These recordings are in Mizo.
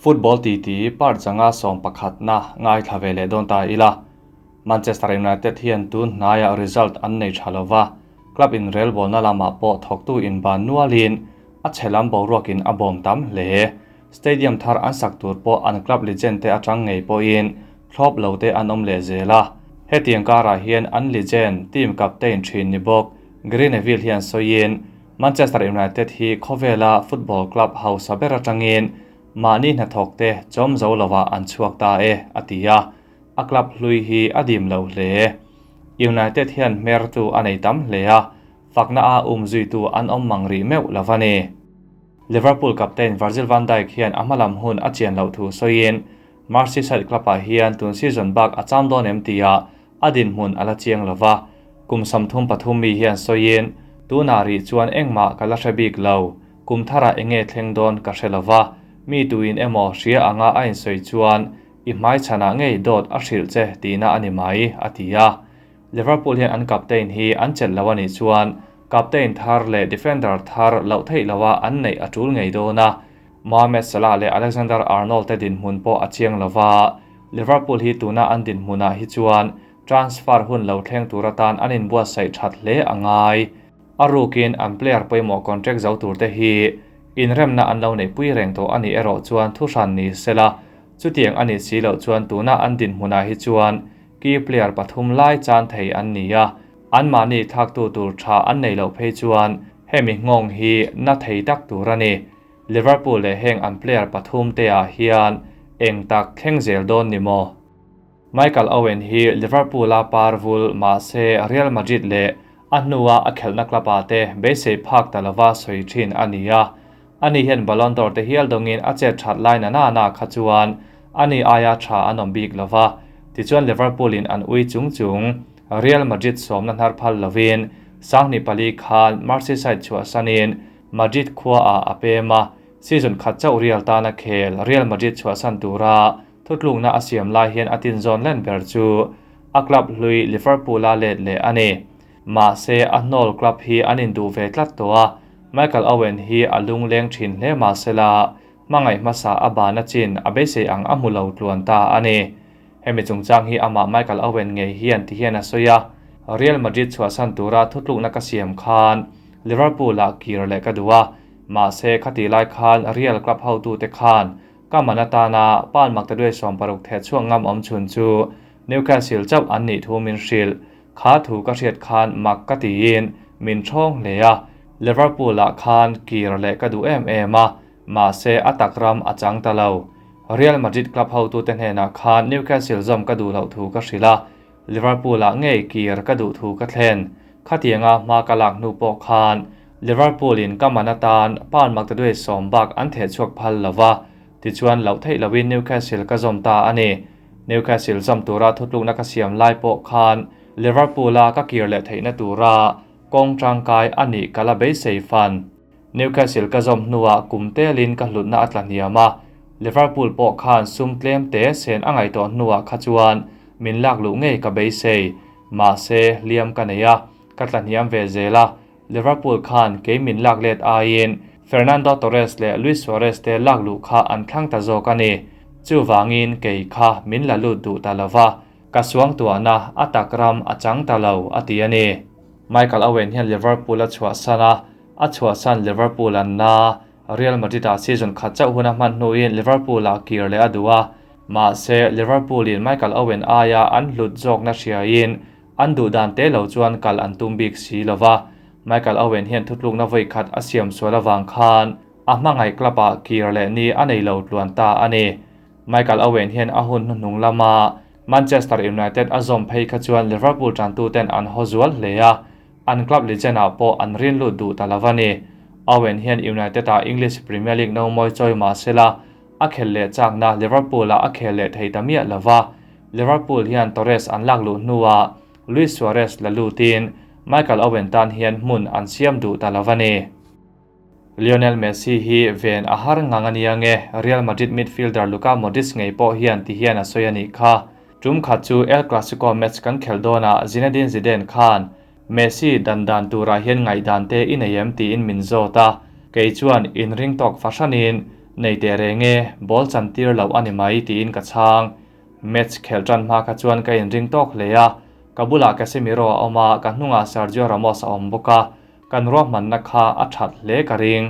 Football titi part 5 11na ngaithla ve leh dawn ta ila. Manchester United hian tun hnaiah result an nei tha lova, club in relbawlna lamah pawh thawktu inban nualin a chhe lam boruakin a bawm tam hle. Stadium thar an sak tur pawh an club legend te atang ngei pawhin thlawp lo te an awm leh zel a. Hetiang karah hian an legend, team captain thin ni bawk Gary Neville hian sawiin Manchester United hi khawvela football club hausa ber atangin mahni hnathawk te chawm zo lovah an chhuak ta e, a ti a. A club hlui hi a dim lo hle. United hian hmertu a nei tam hle a, fakna a umzuitu an awm mang rih meuh lo a ni. Liverpool captain Virgil van Dijk hian a hmalam hun a chian loh thu sawiin Merseyside club-ah hian tun season bak a cham dawn em tia a dinhmun a la chiang lo va. Kum 33 mi hian sawiin tunah rih chuan engmah ka la hre bik lo, kum tharah enge thleng dawn ka hre lo va, mi tuin emaw hria anga a insawi chuan i hmai chhanah ngei dawt a hrilh che tihna a ni mai, a ti a. Liverpool hian an captain hi an chelh lo a nih chuan captain thar leh defender thar loh theih loha an neih a tul ngei dawn a. Mohamed Salah leh Alexander Arnold te dinhmun pawh a chiang lo va, Liverpool hi tuna an dinhmunah hi chuan transfer hun lo thleng tur atan an inbuatsaih that hle a ngai. A rukin an player pawimawh contract zo tur te hi inremna an lo neihpui reng tawh a nih erawh chuan thu hran ni sela, chutiang a nih si loh chuan tuna an dinhmunah hi chuan key player pathum lai chan thei an ni a, anmahni thlaktu tur tha an nei loh phei chuan hemi nghawng hi na thei tak tur a ni. Liverpool leh heng an player pathum te ah hian eng tak thleng zel dawn ni maw? Michael Owen hi Liverpool a parvul mahse Real Madrid leh a hnua a khelhna club ah te beisei phak ta lova sawi thin a ni a. Ani hian Ballon d'Or te hial dawngin a chet that lai na na na kha chuan ani aia tha an awm bik lova. Tichuan Liverpool in an ui chung chung Real Madrid sawmna hnar phal lovin 2004 khan Merseyside chhuahsanin Madrid khua ah a pem a, season khat chauh Real tan a khel. Real Madrid chhuahsan tura thutlukna a siam lai hian a tinzawn len ber chu a club hlui Liverpool a let leh a ni. Mahse a hnawl club hi an induh ve tlat tawh a, Michael Owen hi a lungleng thin hle mahsela hmangaih hmasa a bana chin a beisei ang a hmu lo tluan ta a ni. Hemi chungchang hi amah Michael Owen ngei hian ti hian a sawi a, Real Madrid chhuahsan tura thutlukna ka siam khan Liverpool ah kir leh ka duh a, mahse khati lai khan Real club hotute khan ka man atana pan maktaduai 60 theh chhuak ngam awm chhun chu Newcastle chauh an nih thu min hrilh. Kha thu ka hriat khan mak ka tiin min thawng hle a, Liverpool ah khan kir leh ka duh em em a, mahse a takram a chang ta lo. Real Madrid club hotute hnenah khan Newcastle zawm ka duh loh thu ka hrilh a, Liverpool ah ngei kir ka duh thu ka thlen. Khatianga hma ka lak hnu pawh khan Liverpool in ka man atan pan maktaduai 10 bak an theh chhuak phal lova, tichuan loh theih lovin Newcastle ka zawm ta a ni. Newcastle zawm tura thutlukna ka siam lai pawh khan Liverpool a ka kir leh theihna tura kawng tangkai a nih ka la beisei fan. Newcastle ka zawm hnuah kum telin ka hlutna a tla hniam a, Liverpool pawh khan sum tlem te sen a ngaih tawh hnuah kha chuan min lak luh ngei ka beisei. Mahse hliam ka nei a, ka tla hniam ve zel a, Liverpool khan kei min lak let aiin Fernando Torres leh Luis Suarez te lak luh kha an thlang ta zawk a ni. Chuwangin kei kha min la lut duh ta lova, ka suang tuahna a takram a chang ta lo a ti a ni. Michael Owen hian Liverpool a chhuahsan a, a chhuahsan Liverpool an na. Real Madrid a season khat chauh hun a hman hnuin Liverpool ah kir leh a duh a, mahse Liverpool in Michael Owen aia an hlut zawkna hriain an duh dan te lo chuan kal an tum bik si lova. Michael Owen hian thutlukna voi khat a siam sual awang khan a hmangaih club ah kir leh ni a nei lo tluan ta a ni. Michael Owen hian a hun hnuhnung lama Manchester United a zawm phei kha chuan Liverpool tantu ten an haw zual hle a, an club legend ah pawh an rin lut duh ta lova ni. Owen hian United ah English Premier League no mawi chawi mahsela a khel leh chakna Liverpool ah a khel leh thei ta miah lova. Liverpool hian Torres an lak luh hnuah Luis Suarez la lutin Michael Owen tan hian hmun an siam duh ta lova ni. Lionel Messi hi ven a har ngang a nia nge Real Madrid midfielder Luka Modric ngei pawh hian ti hian a sawi a nih kha. Tum khat chu El Clasico match kan khel dawnah Zinedine Zidane khan Messi dan dan turah hian ngaih dan te i nei em tiin min zawt a, kei chuan in ring tawk fahranin Nei teh reng e, ball chan tir loh a ni mai tiin ka chhang. Match khelh tan hma kha chuan ka inring tawk hle a, ka bulah Casemiro a awm a, ka hnungah Sergio Ramos a awm bawk a, kan ruahmanna kha a that hle ka ring.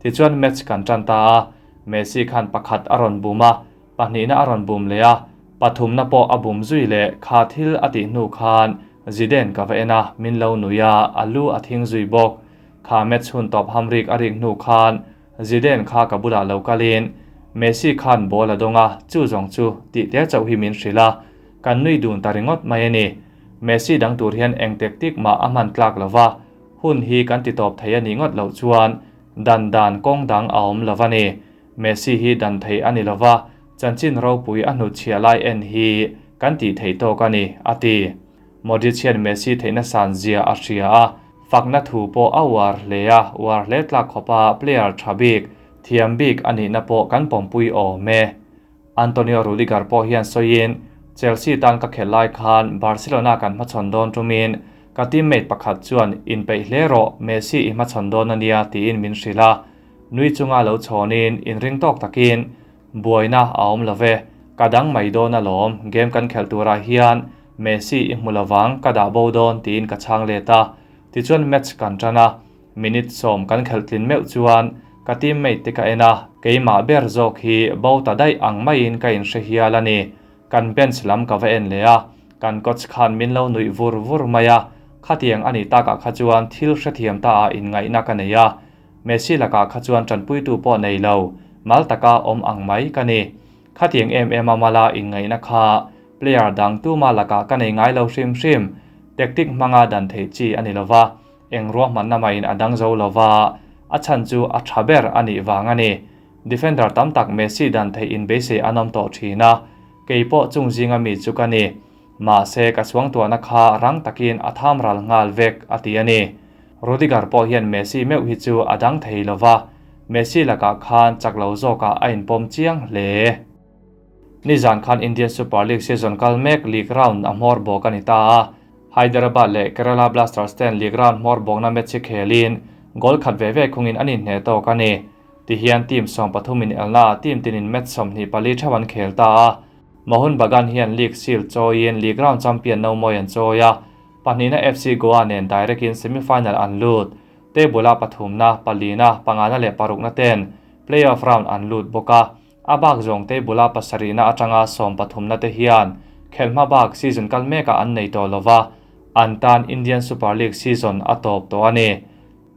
Tichuan match kan tan ta a, Messi khan pakhat a rawn bum a, pahnihna a rawn bum leh a, pathumna pawh a bum zui leh kha thil a tih hnu khan Zidane ka va en a, min lo nui a, a lu a thing zui bawk. Kha match hun tawp hamrik a rik hnu khan Zidane kha ka bulah lo kalin Messi khan ball a dawng a, chu zawng chu tih te chauh hi min hrilh a, kan nui dun ta ringawt mai a ni. Messi dang tur hian eng tactic mah a hman tlak lo va, hun hi kan ti tawp thei a nih ngawt loh chuan dan dan kawng dang a awm lo va ni. Messi hi dan thei a ni lo va, chanchin ropui a hnutchhiah lai en hi kan tih theih tawk a ni, a ti. Modric hian Messi theihna san zia a hria a, fakna thu pawh a uar hle a, uar hle tlak khawpa player tha bik, thiam bik a nihna pawh kan pawmpui awm e. Antonio Rudiger pawh hian sawiin, Chelsea tan ka khelh lai khan Barcelona kan hmachhawn dawn tumin ka teammate pakhat chuan inpeih hle rawh Messi i hmachhawn dawn a nia tiin min hrilh a, nui chunga lo chhawnin inring tawk takin Buaina a awm lo ve, ka dang mai dawn alawm, game kan khelh turah hian Messi i hmu lovang, ka dah bo dawn tiin ka chhang let a. Tichuan match kan tan a, minute sawm kan khelh tlin meuh chuan ka teammate te ka en a, keimah ber zawk hi bo ta daih ang maiin ka inhre hial a ni. Kan bench lam ka va en leh a, kan coach khan min lo nuih vur vur mai a, khatiang a nih takah kha chuan thil hrethiam ta ah inngaihna ka nei a, Messi lakah kha chuan tanpuitu pawh nei lo, mal taka awm ang mai ka ni. Khatiang em em a mala inngaihna kha player dang tuma lakah ka nei ngai lo hrim hrim. Tactic hmanga dan theih chi a ni lova, eng ruahmanna mahin a dang zo lova, a chhan chu a tha ber a nih vang a ni. Defender tam tak Messi dan theih in beisei an awm tawh thin a, kei pawh chung zinga mi chu ka ni. Mahse ka suangtuahna kha rang takin a tham ral nghal vek a ti a ni. Rudiger pawh hian Messi meuh hi chu a dang thei lo va, Messi lakah khan chak lo zawkah a inpawm chiang hle. Nizan khan Indian Super League season kal mek league round a hmawr bawk a ni ta a, Hyderabad leh Kerala Blasters ten league round hmawr bawkna match hi khelin goal khat ve ve khungin an inhneh tawk a ni. Tihian team 13 in elnaah team tinin match 24 theuh an khel ta a, Mohun Bagan hian league shield chawiin league round champion no mawi an chawi a, Pahnihna FC Goa nen direct in semi-final an lut. Table-a pathumna, palina, pangana leh parukna ten play-off round an lut bawk a. A bak zawng table-a pasarihna atanga sawmpathumna te hian khelhma bak season kal mekah an nei tawh lova, an tan Indian Super League season a tawp tawh a ni.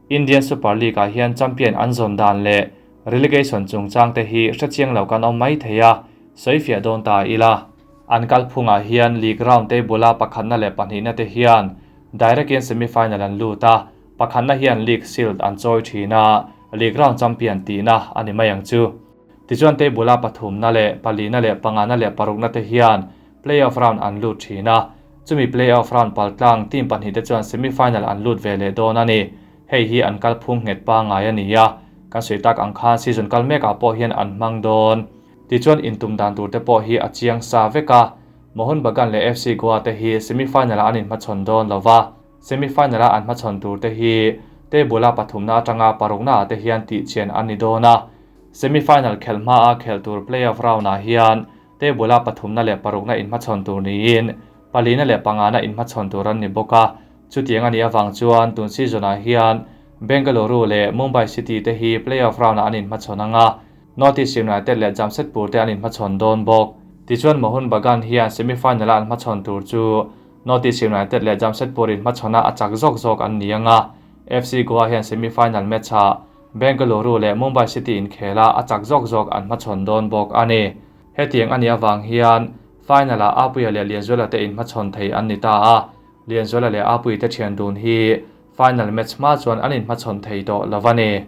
Indian Super League-ah hian champion an zawn dan leh relegation chungchang te hi hrechiang lo kan awm mai thei a, sawifiah dawn ta ila. An kalphungah hian league round table-a pakhatna leh pahnihna te hian direct in semi-final an lut a, pakhatna hian league shield an chawi thin a, league round champion tihna a ni mai ang chu. Tichuan table-a pathumna leh palina leh pangana leh parukna te hian play-off round an lut thin a, chumi play-off round paltlang team pahnih te chuan semi-final an lut ve leh dawn a ni. Hei hi an kalphung nghet pangngai a ni a, kan sawi tak ang khan season kal mekah pawh hian an hmang dawn. Tichuan intum dan tur te pawh hi a chiang sa vek a, Mohun Bagan leh FC Goa te hi semi-final-ah an inhmachhawn dawn lo va, semi-final-a an hmachhawn tur te hi table-a pathumna atanga paruknaah te hian tihchian an ni dawn a. Semi-final khelh hmaa khelh tur play-off round-ah hian table-a pathumna leh parukna inhmachhawn tur niin palina leh pangana inhmachhawn tur an ni bawk a. Chutiang a nih avang chuan tun season-ah hian Bengaluru leh Mumbai City te hi play-off round-ah an inhmachhawn ang a, North East United leh Jamshedpur te an inhmachhawn dawn bawk. Tichuan Mohun Bagan hian semi-final-a an hmachhawn tur chu North East United leh Jamshedpur inhmachhawna a chak zawk zawk an ni ang a, FC Goa hian semi-final match-ah Bengaluru leh Mumbai City inkhela a chak zawk zawk an hmachhawn dawn bawk a ni. Hetiang a nih avang hian final-ah Apuia leh Lianzuala te inhmachhawn thei an ni ta a, Lianzuala leh Apuii te thian dun hi final match hma chuan an inhmachhawn thei tawh lo a ni.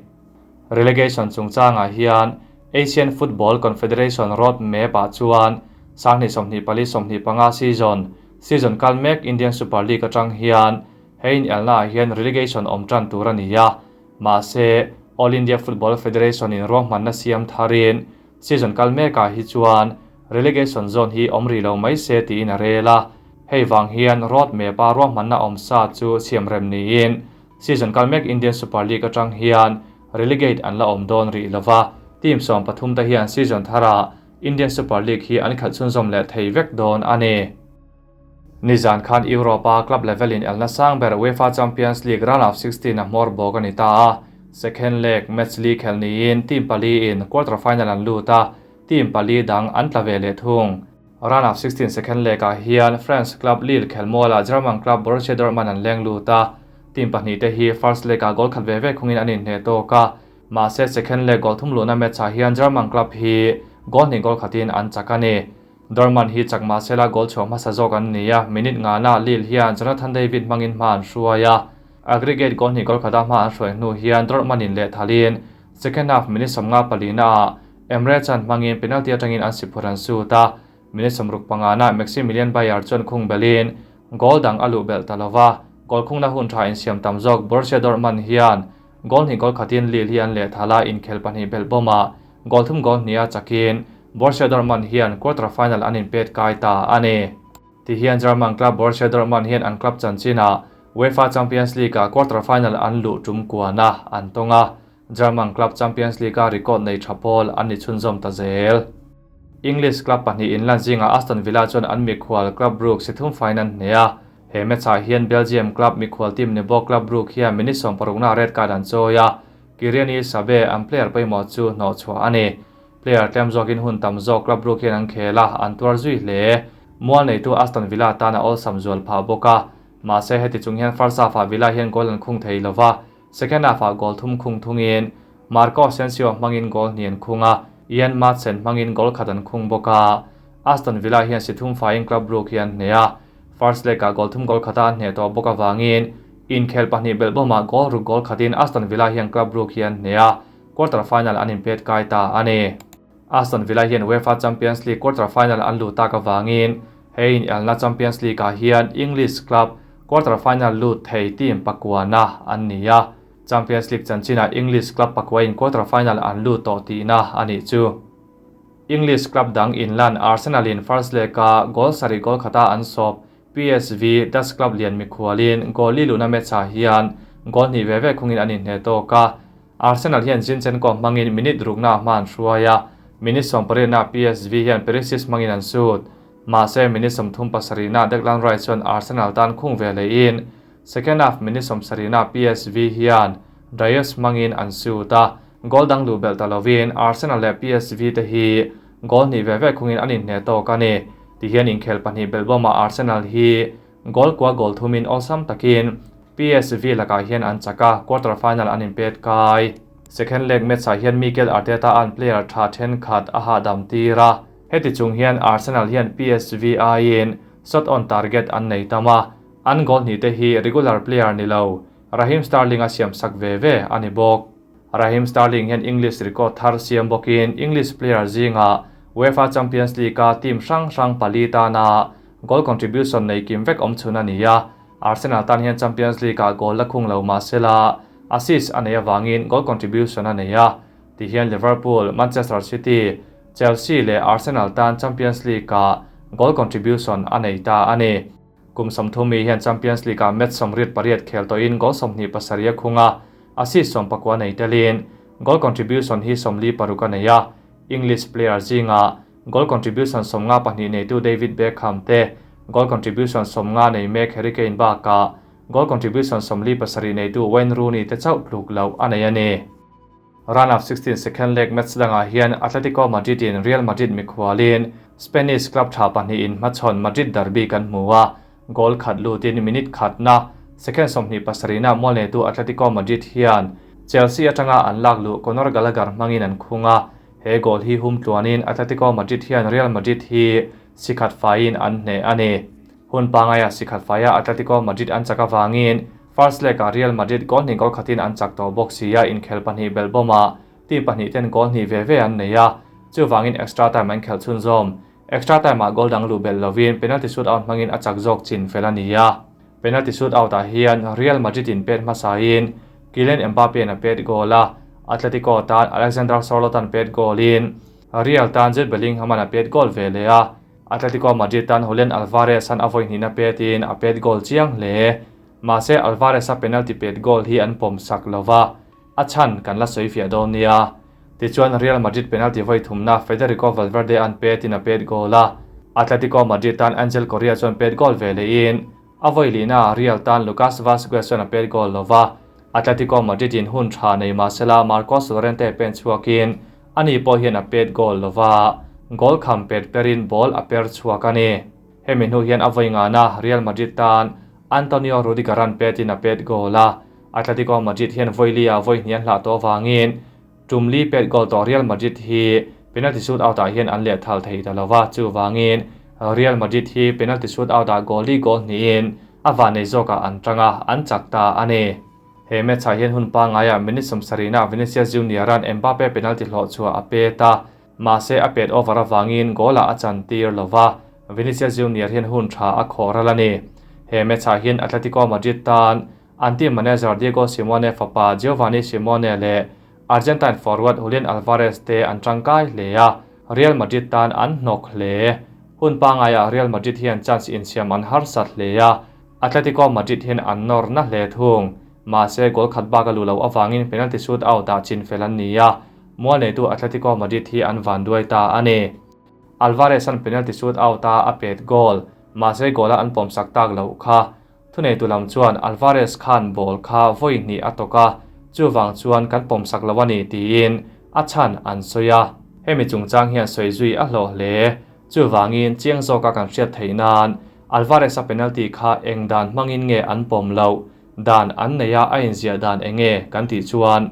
Relegation chungchangah hian Asian Football Confederation road map-ah chuan 2024-25 season, season kal mek Indian Super League atang hian he inelnaah hian relegation awm tan tur a ni a. Mahse, All India Football Federation-in ruahmanna siam tharin season kal mekah hi chuan relegation zone hi awm rih lo mai se tiin a rel a. Hei vang hian road map-a ruahmanna awm sa chu siamrem niin season kal mek Indian Super League atang hian relegate an la awm dawn rih lo va. Team 13 te hian season tharah Indian Super League hi an khelh chhunzawm leh thei vek dawn a ni. Nizan khan Europe-a club level in elna sang ber UEFA Champions League round of 16 a hmawr bawk a ni ta a. Second leg match li khelh niin team pali in quarter final an lut a, team pali dang an tla ve leh thung. Round of 16 second leg ah hian France club Lille khelmualah German club Borussia Dortmund an leng lut a, team pahnih te hi first leg ah goal khat ve ve khungin an inhneh tawk a, mahse second leg goal thum luhna match ah hian German club hi goal hnih goal khatin an chak a ni. Dortmund hi chak mahsela goal chhuah hmasa zawk an ni a, minute ngana Lille hian Jonathan David hmangin hma an hruai a, aggregate goal hnih goal khata hma an hruai hnu hian Dortmund in lehthalin second half minute 54 ah Emre Can hmangin penalty atangin an si phur an sut a, minute 65 na Maximilian Beier chuan khung belin goal dang a luh belh ta lova, goal khungna hun tha insiam tam zawk Borussia Dortmund hian goal hnih goal khatin Lille hi an lehthal a, inkhel pahnih belh bawmah goal thum goal hnih a chakin Borussia Dortmund hian quarter final an inpet kai ta a ni. Ti hian German club Borussia Dortmund hian an club chanchinah UEFA Champions League ah quarter final an luh tum kuana an tawng a, German club Champions League a record nei tha pawl an ni chhunzawm ta zel. English club pahnih inlan zingah Aston Villa chuan an mikhual Club Brugge si thum fine an hne a, he match ah hian Belgium club mikhual team ni bawk Club Brugge hian minute 60 na red card an chawi a, Kyriani Sabe an player pawimawh chu hnawh chhuah a ni. Player tlem zawkin hun tam zawk Club Brugge hian an khel a, an tuar zui hle. Mual neitu Aston Villa tan a awlsam zual phah bawk a, mahse heti chung hian first half ah Villa hian goal an khung thei lova, second half ah goal thum khung thungin Marco Asensio hmangin goal hnih an khung a, Ian Maatsen hmangin goal khat an khung bawk a. Aston Villa hian si thum faiin Club Brugge hi an hne a, first leg ah goal thum goal khata an hne tawh bawk awangin inkhel pahnih belh bawmah goal ruk goal khatin Aston Villa hian Club Brugge hi an hne a, quarter final an inpet kai ta a ni. Aston Villa hian UEFA Champions League quarter final an lut tak awangin hei in elna Champions League ah hian English club quarter final lut thei team pakuana an ni a, Champions League chanchinah English club pakua in quarter final an lut tawh tihna a nih chu. English club dang inlan Arsenal in first leg a goal sarih goal khata an sawp PSV Dutch club lian mikhualin goal li luhna match ah hian goal hnih ve ve khungin an inhne tawk a, Arsenal hian Zinchenko hmangin minute rukna hma an hruai a, minute 18 na PSV hian Perisic hmangin an sut. Mahse minute 37 na Declan Rice chuan Arsenal tan khung ve leiin second half minute 70 na PSV hian Dayes hmangin an sut a, goal dang luh belh ta lovin Arsenal leh PSV te hi goal hnih ve ve khungin an inhne tawk a ni. Ti hian inkhel pahnih belh bawmah Arsenal hi goal kua goal thumin awlsam takin PSV lakah hian an chak a, quarter final an inpet kai. Second leg match ah hian Mikel Arteta an player tha thenkhat a hahdam tir a, heti chung hian Arsenal hian PSV aiin shot on target an nei tam a, an goal hnih te hi regular player ni lo Raheem Sterling a siam sak ve ve a ni bawk. Raheem Sterling hian English record thar siam bawkin English player zingah UEFA Champions League a team hrang hrang pali tana goal contribution nei kim vek awm chhun a ni a, Arsenal tan hian Champions League ah goal la khung lo mahsela assist a nei awangin goal contribution a nei a, ti hian Liverpool, Manchester City, Chelsea leh Arsenal tan Champions League ah goal contribution a nei ta a ni. Kum 30 mi hian Champions League ah match 28 khel tawhin goal 27 a khung a, assist 19 nei telin goal contribution hi 46 a nei a, English player zingah goal contribution 52 neitu David Beckham te, goal contribution 50 nei mek Harry Kane bakah goal contribution 47 neitu Wayne Rooney te chauh tluk lo a nei a ni. Round of 16 second leg match dangah hian Atletico Madrid in Real Madrid mikhualin Spanish club tha pahnih in hmachhawn Madrid derby kan hmu a, goal khat lutin minute khatna second 27 na mual neitu Atletico Madrid hian Chelsea atanga an lak luh Conor Gallagher hmangin an khung a, he goal hi hum tluanin Atletico Madrid hian Real Madrid hi sikhat faiin an hne a ni. Hun pangaia sikhat faia Atletico Madrid an chak awangin first leg ah Real Madrid goal hnih goal khatin an chak tawh bawk si a, inkhel pahnih belh bawmah team pahnih ten goal hnih ve ve an nei a, chuwangin extra time an khelh chhunzawm. Extra time ah goal dang luh belh lovin penalty shootout hmangin a chak zawk chin fel a ni a. Penalty shootout ah hian Real Madrid in pet hmasain Kylian Mbappe in a pet goal a, Atletico tan Alexander Sorloth an pet goal in Real tan Jude Bellingham an a pet goal ve leh a, Atletico Madrid tan Julian Alvarez an a vawi hnihna pet in a pet goal chiang hle. Mahse Alvarez a penalty pet goal hi an pawm sak lova, a chan kan la sawi fiah dawn nia. Tichuan Real Madrid penalty vawi thumna Federico Valverde an pet in a pet goal a, Atletico Madrid tan Angel Correa chuan pet goal ve lehin a vawi lihna Real tan Lucas Vazquez chuan a pet goal lova, Atletico Madrid in hun tha nei mahsela Marcos Llorente pen chhuakin ani pawh hian a pet goal lova, goal kham pet perin ball a per chhuak a ni. Hemi hnu hian a vawi ngana Real Madrid tan Antonio Rudiger an pet in a pet goal a, Atletico Madrid hian vawi li ah vawi hnih an hlah tawh avangin tum li pet goal tawh Real Madrid hi penalty shootout ah hian an lehthal thei ta lova, chuvangin Real Madrid hi penalty shootout ah goal li goal hnihin a vannei zawkah an tang a, an chak ta a ni. He match ah hian hun pangaiah minute 70 ah Vinicius Junior an Mbappe penalty hlawh chhuah a pet a, mahse a pet over avangin goal ah a chan tir lova, Vinicius Junior hian hun tha a khawh ral a ni. He match ah hian Atletico Madrid tan an team manager Diego Simeone fapa Giovanni Simeone leh Argentine forward Julian Alvarez te an tangkai hle a, Real Madrid tan an hnawk hle. Hun pangaiah Real Madrid hian chance insiam an harsat hle a, Atletico Madrid hian an nawr na hle thung. Mahse goal khat bak a luh loh avangin penalty shootout ah chinfel an ni a, mual neitu Atletico Madrid hi an vanduai ta a ni. Alvarez an penalty shootout a a pet goal, mahse goal a an pawmsak tak loh kha. Thuneitu lam chuan Alvarez khan ball kha vawi hnih a tawk a, chuvang chuan kan pawmsak lo a ni tiin a chhan an sawi a. Hemi chungchang hian sawi zui a hlawh hle. Chuvangin chiang zawka kan hriat theih nan Alvarez-a penalty kha eng dan hmangin nge an pawm loh, dan an nei a a inziah dan eng nge kan tih chuan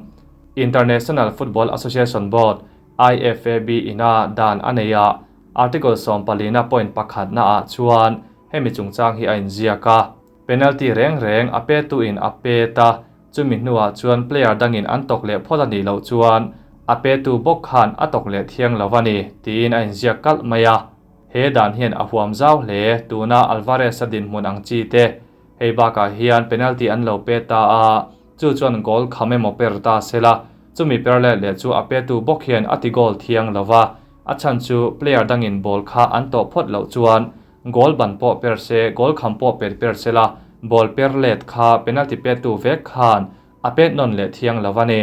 International Football Association Board, IFAB, ina dan a nei a, Article 14 na point pakhat naah chuan Hemi chungchang hi a inziak a, penalty reng reng a petuin a pet a, chumi hnuah chuan player dangin an tawk leh phawt a nih loh chuan a petu bawk khan a tawk leh thiang lo a ni, tiin a inziak kalh mai a. He dan hian a huam zau hle, tuna Alvarez-a dinhmun ang chi te. Hei bakah hian penalty an lo pe ta a, chu chuan goal kham emaw per ta sela, chumi per let leh chu a petu bawk hian a ti goal thiang lo va, a chhan chu player dangin ball kha an tawh phawt loh chuan Goal ban pawh per se, goal kham pawh per per se la, ball per let kha penalty pettu vek khan a pet nawn leh thiang lo a ni.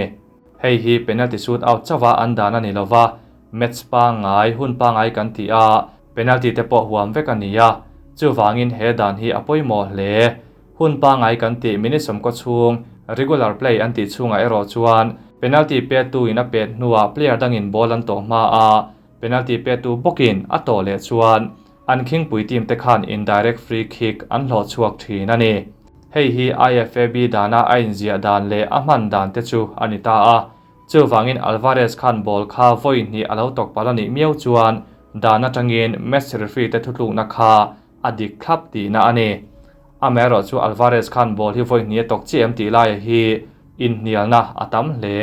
Hei hi penalty shoot out chauha an dan a ni lo va, match pangngai, hun pangngai kan ti a, penalty te pawh huam vek a ni a, chuvangin he dan hi a pawimawh hle. Hun pangngai kan tih minute 20 chhung regular play an tih chhungah erawh chuan penalty pettu in a pet hnuah player dangin ball an tawh hma a, Penalty petu bawkin a tawh leh chuan an khingpui team te khan indirect free kick an hlawh chhuak thin a ni. Hei hi IFAB dana a inziah dan leh a hman dan te chu a ni ta a. Chuvangin Alvarez khan ball kha vawi hnih a lo tawk palh a nih miau chuan dan atangin match referee te thutlukna kha a dik thlap tihna a ni. Amaherawh chu Alvarez khan ball hi vawi hnih a tawk chiah em tih laia hi inhnialna a tam hle.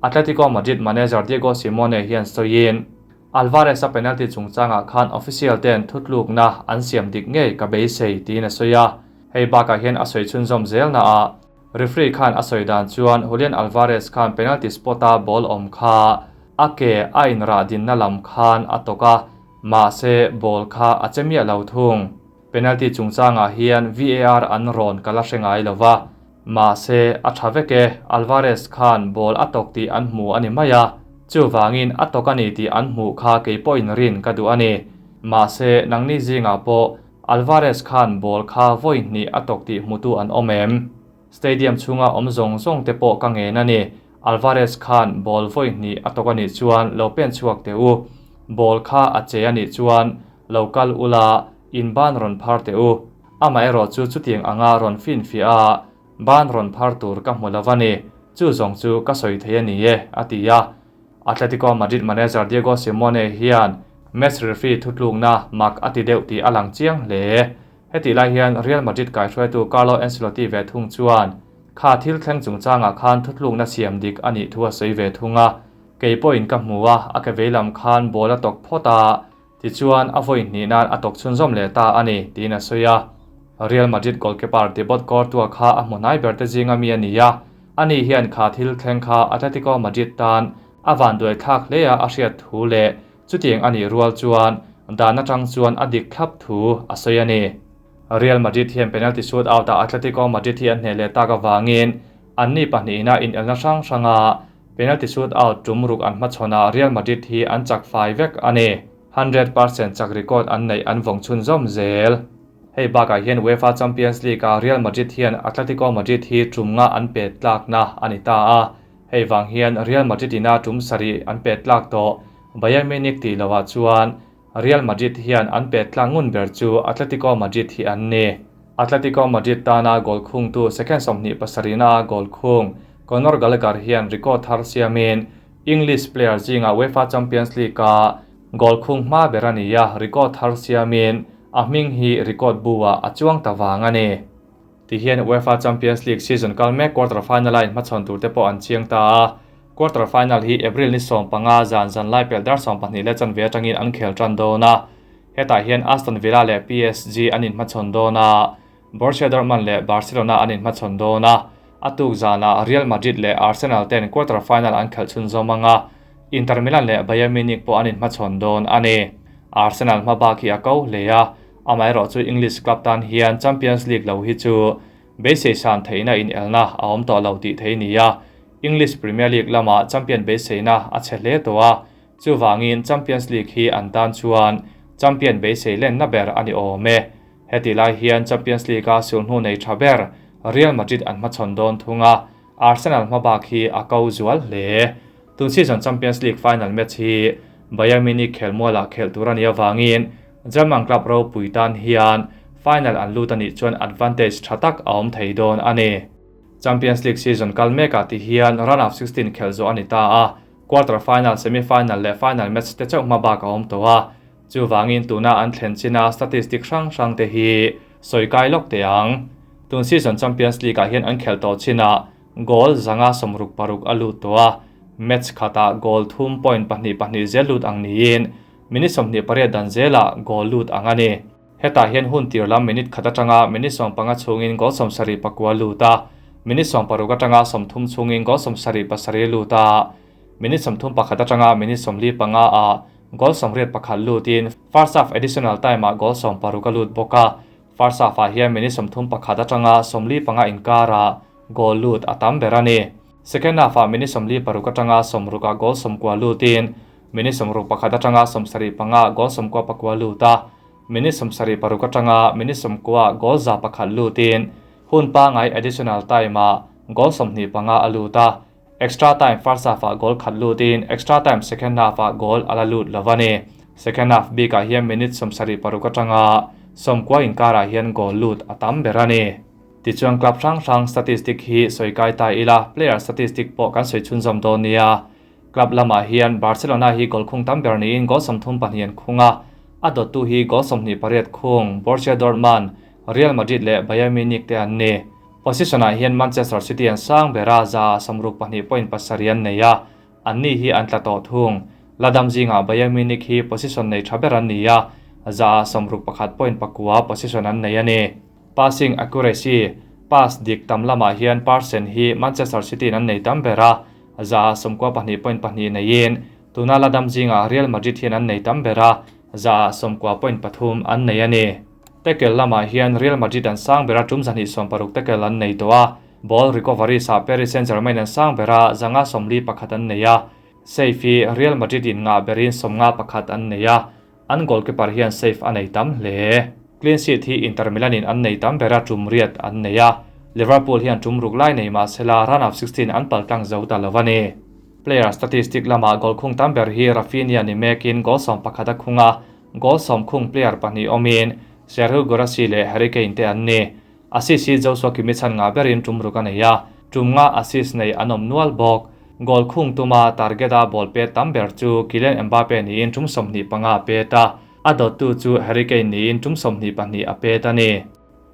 Atletico Madrid manager Diego Simeone hian sawiin, Alvarez-a penalty chungchangah khan official ten thutlukna an siam dik ngei ka beisei, tiin a sawi a. Hei bakah hian a sawi chhunzawm zelnaah referee khan a sawi dan chuan Julian Alvarez khan penalty spot-a ball awm kha a ke a inrah dinna lam khan a tawk a, mahse ball kha a che miah lo thung. Penalty chungchangah hian VAR an rawn kal a hre ngai lo va, mahse a tha vek e, Alvarez khan ball a tawk tih an hmu a ni mai a, chuvangin a tawk a ni tih an hmuh kha kei pawhin rin ka duh a ni. Mahse nangni zingah pawh Alvarez khan ball kha vawi hnih a tawk tih hmutu an awm em? Stadium chhunga awm zawng zawng te pawh ka ngen a ni. Alvarez khan ball vawi hnih a tawk a nih chuan lo pen chhuak teh u. Ball kha a che a nih chuan lo kal ula in ban rawn phar teh u. Amaherawh chu chutiang anga rawn finfiah a, ban rawn phar tur ka hmu lo a ni. Chu zawng chu ka sawi thei a ni e, a ti a. Atletico Madrid manager Diego Simeone hian match referee thutlukna mak a ti deuh tih a lang chiang hle. Hetih lai hian Real Madrid kaihruaitu Carlo Ancelotti ve thung chuan kha thil thleng chungchangah khan thutlukna siam dik a nih thu a sawi ve thung a. Kei pawhin ka hmu a, a ke veilam khan ball a tawk phawt a, tichuan a vawi hnih nan a tawk chhunzawm leh ta a ni, tiin a sawi a. Real Madrid goalkeeper Thibaut Courtois kha a hmu hnai ber te zinga mi a ni a, ani hian kha thil thleng kha Atletico Madrid tan a vanduai thlak hle a a hriat thu leh Chutiang a nih rual chuan dan atang chuan a dik thlap thu a sawi a ni. Real Madrid hian penalty shootout-ah Atletico Madrid hi an hneh leh tak avangin anni pahnihin a inelna hrang hranga Penalty shootout tum ruk an hmachhawnah Real Madrid hi an chak fai vek a ni. 100% chak record an neih an vawng chhunzawm zel. Hei bakah hian UEFA Champions League-ah Real Madrid hian Atletico Madrid hi tum nga an pet tlakna a ni ta a. Hei vang hian Real Madrid-ina tum sarih an pet tlak tawh Bayern Munich tih lohah chuan Real Madrid hian an pet tlak ngun ber chu Atletico Madrid hi an ni. Atletico Madrid tana goal khungtu second 27 na goal khung Conor Gallagher hian record thar siamin English player zinga UEFA Champions League-a goal khung hma ber a ni a, record thar siamin a hming hi record bu-ah a chuang ta vang a ni. Tihian UEFA Champions League season kal mek quarter final-a inhmachhawn tur te pawh an chiang ta a. Quarter final hi April ni 15 zan zan lai pel dar 12:15 atangin an khel tan dawn a. Hetah hian Aston Villa leh PSG an inhmachhawn dawn a, Borussia Dortmund leh Barcelona an inhmachhawn dawn a. A tuk zana Real Madrid leh Arsenal ten quarter final an khelh chhunzawm anga, Inter Milan leh Bayern Munich pawh an inhmachhawn dawn a ni. Arsenal hma bak hi a ko hle a, amaherawh chu English club tan hian Champions League lo hi chu beisei san theihna in elna a awm tawh lo tih thei ni a. English Premier League lama champion beiseina a che hle tawh a, chuwangin Champions League hi an tan chuan champion beisei lenna ber a ni awm e. Heti lai hian Champions League a sulhnu nei tha ber Real Madrid an hmachhawn dawn thunga, Arsenal hma bak hi a ko zual hle. Tun season Champions League final match hi Bayern Munich khelmualah khel tur a ni awangin German club ropui tan hian final an lut anih chuan advantage tha tak a awm thei dawn a ni. Champions League season kal mekah ti hian round of 16 khel zawh a ni ta a, quarter final, semi final leh final match te chauh hma bak a awm tawh a. Chuwangin tuna an thlen china statistic hrang hrang te hi sawi kai lawk te ang. Tun season Champions League ah hian an khel tawh china goal 166 a lut tawh a, match khata goal 3.22 zel lut ang niin minute 28 dan zela goal lut ang ani. Hetah hian hun tir lam minute khat atanga minute 15 chhungin goal 79 lut a, minute 60 atanga 30 chhungin goal 77 lut a, minute 31 atanga minute 45 a goal 81 lutin first half additional time ah goal 16 a lut bawk a. First half ah hian minute 31 atanga 45 inkara goal lut a tam ber a ni. Second half ah minute 46 atanga 60 a goal 90 lutin minute 61 atanga 75 goal 94 lut a, minute 76 atanga minute 90 goal 101 lutin hun pangai additional time ah goal 25 a lut a. Extra time first half ah goal khat lutin extra time second half ah goal ala lut lovani. Second half bikah hian minute 76 atanga 90 inkara hian goal lut a tam ber a ni. Tichuan club hrang hrang statistic hi sawi kai ta ila, player statistic pawh kan sawi chhunzawm dawn nia. Club lamah hian Barcelona hi goal khung tam ber niin goal 32 an khung a, a dawttu hi goal 28 khung Borussia Dortmund, Real Madrid leh Bayern Munich te an ni. Position ah hian Manchester City an sang bera za 62.7 an nei a, an ni hi an tla tawh thung. Ladam zinga Bayern Munich hi position nei tha ber an ni a, za 61.9 position an nei a ni. Passing accuracy, pass dik tam lamah hian percent hi Manchester City an nei tam bera, za 92.2 neiin tuna ladam zinga Real Madrid hian an nei tam bera, za 90.3 an nei a ni. Tackle lamah hian Real Madrid an sang bera tum 260 tackle an nei tawh a, ball recovery sa Paris Saint-Germain an sang bera 141 an nei a, save hi Real Madrid in nga berin 51 an nei a, an goalkeeper hian save a nei tam hle. Clean sheet hi Inter Milan in an nei tam bera tum riat an nei a, Liverpool hian tum ruk lai nei mahsela round of 16 an paltlang zo ta lovani. Player statistic lama goal khung tam ber hi Rafinha ni mekin goal 11 a khunga, goal 10 khung player pahnih awmin Serhou Guirassy leh Harry Kane te an ni. Assist hi Joshua Kimmich han nga berin tum ruk a nei a, tum nga assist nei an awm nual bawk. Goal khung tuma target a ball pe tam ber chu Kylian Mbappe niin tum 25 pe ta, a dawttu chu Harry Kane niin tum 22 a pe ta ni.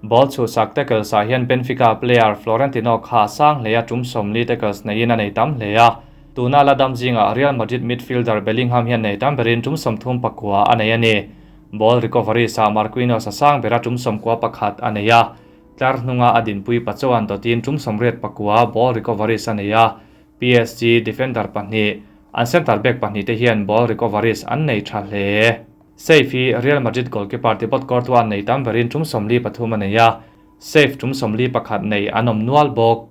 Ball chu sak tackles ah hian Benfica player Florentino kha sang hle a tum 40 tackles neiin a nei tam hle a. Tuna ladam zinga Real Madrid midfielder Bellingham hian nei tam berin tum 39 a nei a ni. Ball recovery sa Marquinhos a sang bera tum 91 a nei a. Tlar hnunga a dinpui pachuan dawtin tum 89 ball recovery sa nei a. PSG defender pahnih an center back pahnih te hian ball recoveries an nei tha hle. Save hi Real Madrid goalkeeper Thibaut Courtois nei tam berin tum 43 a nei a, save tum 41 nei an awm nual bawk.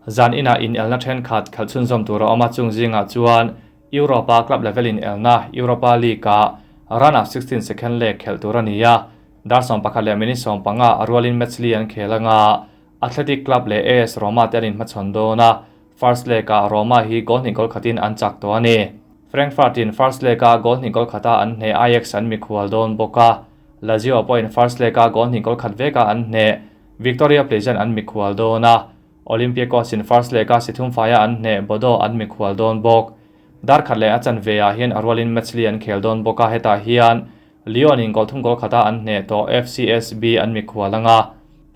Zan inah inelna thenkhat khalh chhunzawm tur a awm a, chung zingah chuan Europa club level inelna Europa League-ah round of 16 second leg khelh tur a ni a, dar 11 leh minute 15 a rualin match li an khel anga Athletic Club leh AS Roma te an inhmachhawn dawn a, first leg-ah Roma hi goal hnih goal khatin an chak tawh a ni. Frankfurt in first leg-a goal hnih goal khata an hneh Ajax an mikhual dawn bawk a, Lazio pawhin first leg-a goal hnih goal khat veka an hneh Viktoria Plzen an mikhual dawn a, Olympiakos in first leg-a si thum faia an hneh Bodo an mikhual dawn bawk. Dar khat leh a chanve ah hian a rualin match li an khel dawn bawk a, hetah hian Lyon in goal thum goal khata an hneh tawh FCSB an mikhual anga,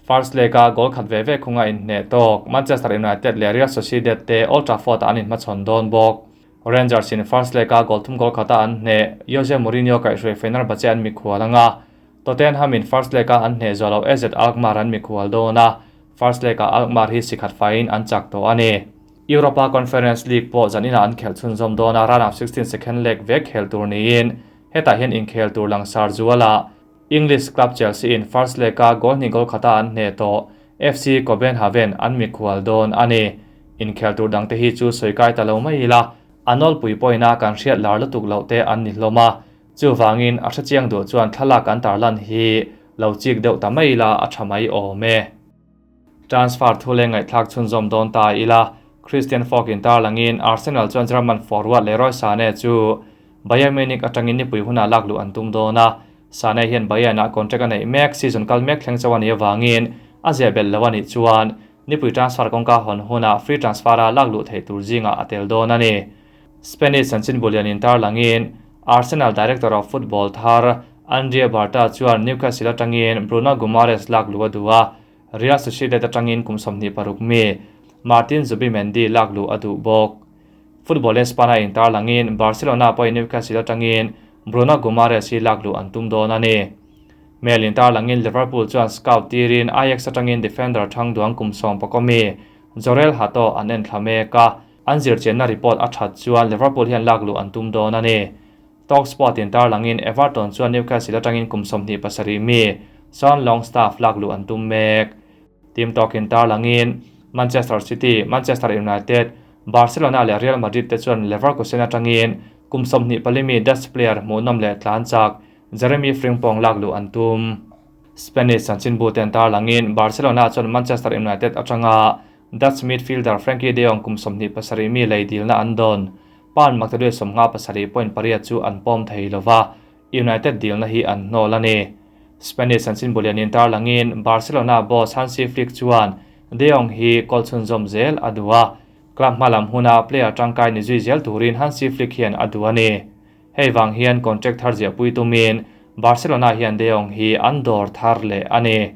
first leg-a goal khat ve ve khunga inhneh tawk Manchester United leh Real Sociedad te Old Trafford ah an inhmachhawn dawn bawk. Rangers in first leg-a goal thum goal khata an hneh Jose Mourinho kaihhruai Fenerbahce an mikhual anga, Tottenham in first leg-a an hneh zawh loh AZ Alkmaar an mikhual dawn a, first leg-ah Alkmaar hi si khat faiin an chak tawh a ni. Europa Conference League pawh zaninah an khelh chhunzawm dawn a, round of 16 second leg vek khel tur niin hetah hian inkhel tur langsar zualah English club Chelsea in first leg-a goal hnih goal khata an hneh tawh FC Copenhagen an mikhual dawn a ni. Inkhel tur dangte hi chu sawi kai ta lo mai ila, a nawlpui pawina kan hriat lar lutuk loh te an ni hlawm a, chuvangin a hrechiang duh chuan thlalak an tarlan hi lo chik deuh ta mai ila a tha mai awm e. Transfer thu leh ngaihthlak chhunzawm dawn ta ila, Christian Falk in tarlangin Arsenal chuan German forward Leroy Sane chu Bayern Munich atangin nipui hunah lak luh an tum dawn a, Sane hian Bayern-ah contract a neih mek, season kal mek thleng chauh a nih avangin a ziah belh lo a nih chuan nipui transfer kawngka hawn hunah free transfer-a lak luh theih tur zingah a tel dawn a ni. Spanish chanchinbu lian in tarlangin Arsenal director of football thar Andrea Berta chuan Newcastle atangin Bruno Guimaraes lak luh a duh a, Real Sociedad atangin kum 26 mi Martin Zubimendi lak luh a duh bawk. Football Espana in tarlangin Barcelona pawhin Newcastle atangin Bruno Guimaraes hi lak luh an tum dawn a ni. Mail in tarlangin Liverpool chuan scout tirin Ajax atangin defender thangduang kum 10 mi Jorrel Hato an en thla mek a, an zirchianna report a that chuan Liverpool hian lak luh an tum dawn a ni. Talksport in tarlangin Everton chuan Newcastle atangin kum 27 mi Sean Longstaff lak luh an tum mek. Team Talk in tarlangin Manchester City, Manchester United, Barcelona leh Real Madrid te chuan Leverkusen atangin kum 24 mi Dutch player hmuhnawm leh tlan chak Jeremy Frimpong lak luh an tum. Spanish chanchinbu ten tarlangin Barcelona chuan Manchester United atanga Dutch midfielder Frenkie de Jong kum 27 mi lei dilna an dawn. Pan maktaduai 57.8 chu an pawm thei lova, United dilna hi an hnawl a ni. Spanish chanchinbu lian in tarlangin Barcelona boss Hansi Flick chuan De Jong hi goal chhunzawm zel a duh a, club hmalam huna player tangkai ni zui zel turin Hansi Flick hian a duh a ni. Hei wang hian contract thar ziah pui tumin Barcelona hian De Jong hi an dawr thar leh a ni.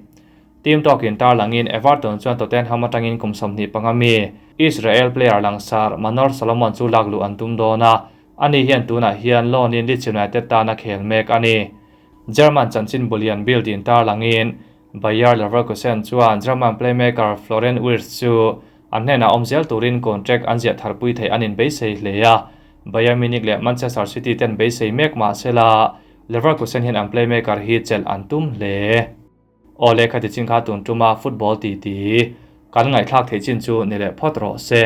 Team Talk in tarlangin Everton chuan Tottenham atangin kum 25 mi Israel player langsar Manor Solomon chu lak luh an tum dawn a, ani hian tunah hian loan in Leeds United tana khel mek a ni. German chanchinbu lian Bild in tarlangin Bayer Leverkusen chuan German playmaker Florian Wirtz chu an hnenah awm zel turin contract an ziah tharpui thei an inbeisei hle a, Bayern Munich leh Manchester City ten beisei mek mahsela Leverkusen hian an playmaker hi chelh an tum hle. Aw lehkha ti chin kha tun tuma football ti ti kan ngaihthlak thei chin chu ni leh phawt rawh se.